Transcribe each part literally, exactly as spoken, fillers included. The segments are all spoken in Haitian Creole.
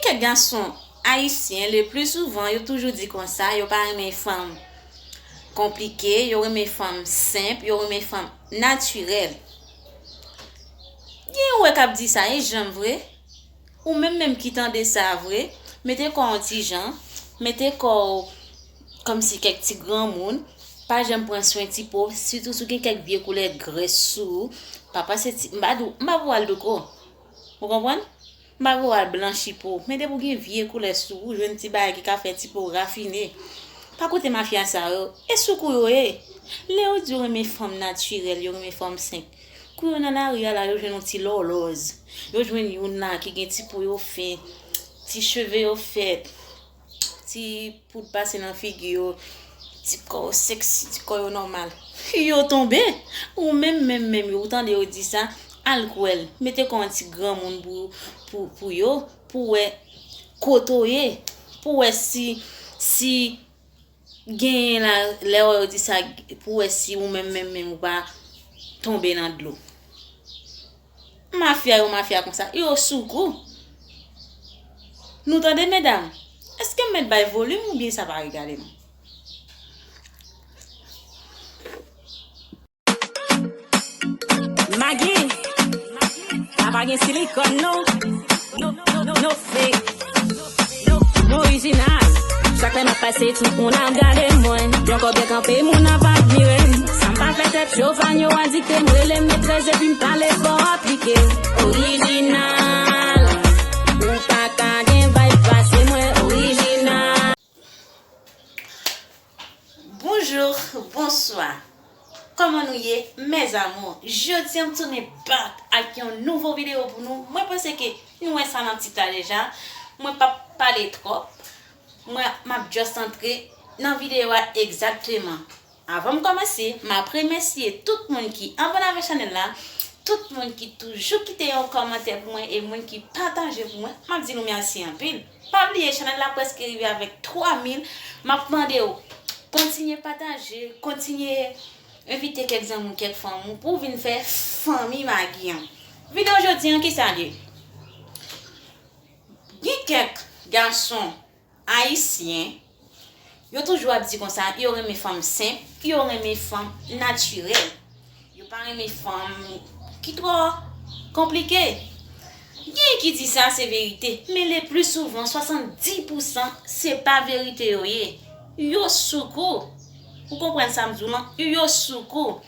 Kèk gason ayisyen, le pli souvan, yo toujou di konsa, yo pa renmen fanm konplike, yo renmen fanm senp, yo renmen fanm natirèl. Gen yon wè k ap di sa, e janm vre? Ou menm menm ki tande sa vre, mete kò w yon ti jan, mete kò w kòmsi kèk ti granmoun, pa janm pran swen ti po, sitou si w gen kèk vye koulè grès sou ou, pa pase ti, m pa di w, m pa voye w al douko. Ou konprann? M pa voye w al blanchi po w, men depi w gen vye koulè sou ou, jwenn ti bagay ki ka fè ti po w rafine. Pa koute mafya sa yo, e sou kou yo ye. Lè yo di yo renmen fanm natirèl, yo renmen fanm senp, kou yo nan lari a la, yo jwenn yon ti lòlòz. Yo jwenn youn la ki gen ti po yo fen, ti cheve yo fèt, ti poud pase nan figi yo, ti kò yo sèksi, ti kò yo nòmal. Yo tonbe. Ou menm, menm, menm, ou tande yo di sa, al kwè l. Mete kò w yon ti granmoun pou, pou, pou yo, pou w wè kote w ye, pou w wè si, si genyen la, lè w wè yo di sa, pou w wè si ou menm, menm, menm, ou pa tonbe nan dlo. Mafya yo mafya konsa, yo sou kou. Nou tande, medam? Èske m mèt bay volim oubyen sa pa regade nou? Magi, sa pa gen silikòn non. No, no, no, no fake. M orijinal. Chak lè m ap pase, tout moun ap gade mwen. Yon kò byen kanpe, moun ap admire m. Sa m pa fè tèt cho, fan yo adikte m. Rele m metrez epi m pale fò aplike. Orijinal. Ou pa ka gen vibe pase mwen. Orijinal. Bonjou, bonswa. Kòman nou ye, mes amours? Jodi a m tounen back ak yon nouvo videyo pou nou. Mwen panse ke nou wè sa nan tit la deja. Mwen p ap pale twòp. Mwen, m ap just antre nan videyo a egzakteman. Avan m kòmanse, m ap remèsye tout moun ki abòne avèk chanèl la, tout moun ki toujou kite yon kòmantè pou mwen e moun ki pataje pou mwen. M ap di nou mèsi anpil. Pa bliye, chanèl la prèske rive avèk twa mil. M ap mande w, kontinye pataje, kontinye envite kèk zanmi w, kèk fanmi w pou w vin fè fanmi Magi an. Videyo jodi an, kisa l ye? Gen kèk gason ayisyen, yo toujou ap di konsa, yo renmen fanm senp, yo renmen fanm natirèl. Yo pa renmen fanm ki twò konplike. Gen ki di sa se verite, men le pli souvan, swasanndis pousan, se pa verite yo ye. Yo sou kou. Ou konprann sa m di w lan? Yo sou kou.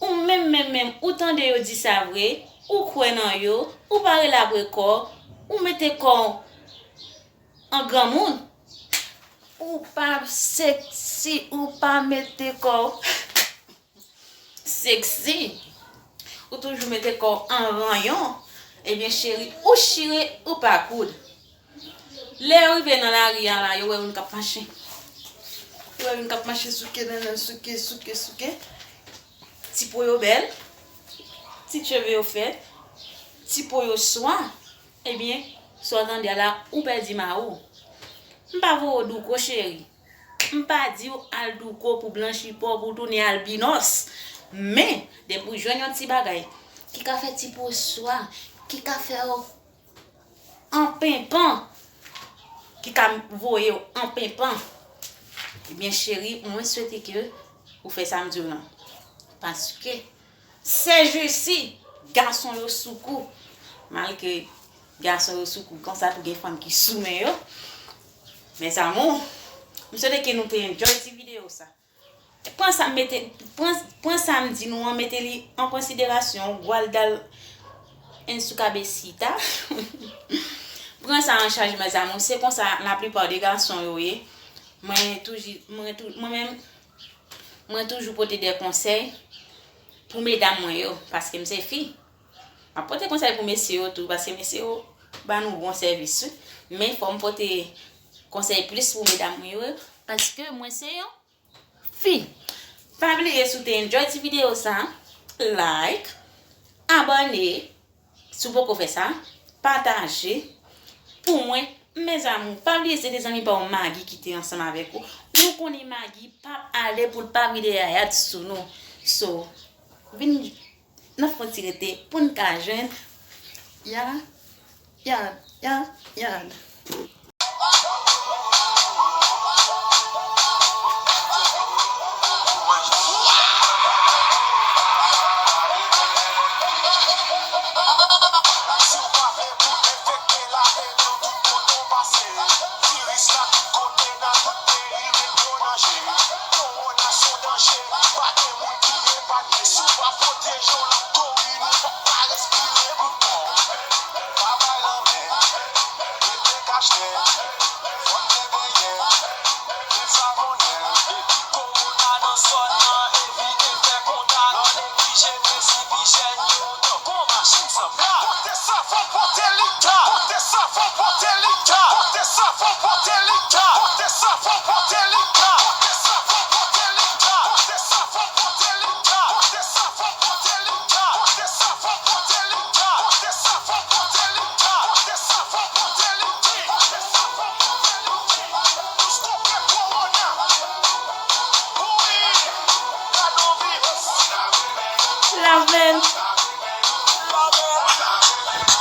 Ou menm, menm, menm, ou tande yo di sa vre, ou kwè nan yo, ou pa rele apre kò w, ou mete kò w an granmoun, ou pa sèksi, ou pa mete kò w sèksi, ou toujou mete kò w an ranyon, ebyen cheri, ou chire, ou pa koud. Lè yo rive nan lari a la, yo wè youn k ap mache. Yo wè youn k ap mache souke nan nan, souke, souke, souke. Ti po yo bèl, ti cheve yo fèt, ti po yo swa. Ebyen, sa w tande a la, ou pèdi mari w. M pa voye w douko, cheri. M pa di w al douko pou blanchi po w, pou w tounen albinòs. Men, depi w jwenn yon ti bagay ki ka fè ti po w swa, ki ka fè w anpenpan, ki ka voye w anpenpan, ebyen, cheri, mwen swete ke ou fè sa m di w lan. Paske, sèjisi, gason yo sou kou. Malgre gason yo sou kou konsa, tou gen fanm ki sou men yo. Mes amours, m swete ke nou te enjoy ti videyo sa. Pran sa m mete, pran, pran sa m di nou an, mete li an konsiderasyon, guardalo en su cabecita. Pran sa an chaj, mes amours. Se konsa laplipa de gason yo ye. Mwen toujou, mwen tou, mwen menm, mwen toujou pote de konsèy pou medam mwen yo, paske m se fi. M ap pote konsèy pou mesye yo tou, paske mesye yo ban nou bon sèvis wi. Men fò m pote konsèy plis pou medam mwen yo, paske mwen se yon fi. Pa bliye, si w te enjoy ti videyo sa, like, abòne, si w poko fè sa, pataje pou mwen. Mes amours, pa bliye se te zanmi pa w Magi ki te ansanm avèk ou. Nou konnen Magi p ap ale pou l pa vide yayad sou nou. So, vin, n ap fè yon ti rete pou n ka jwenn. Ya. Yad, yad, yad. Lavenn.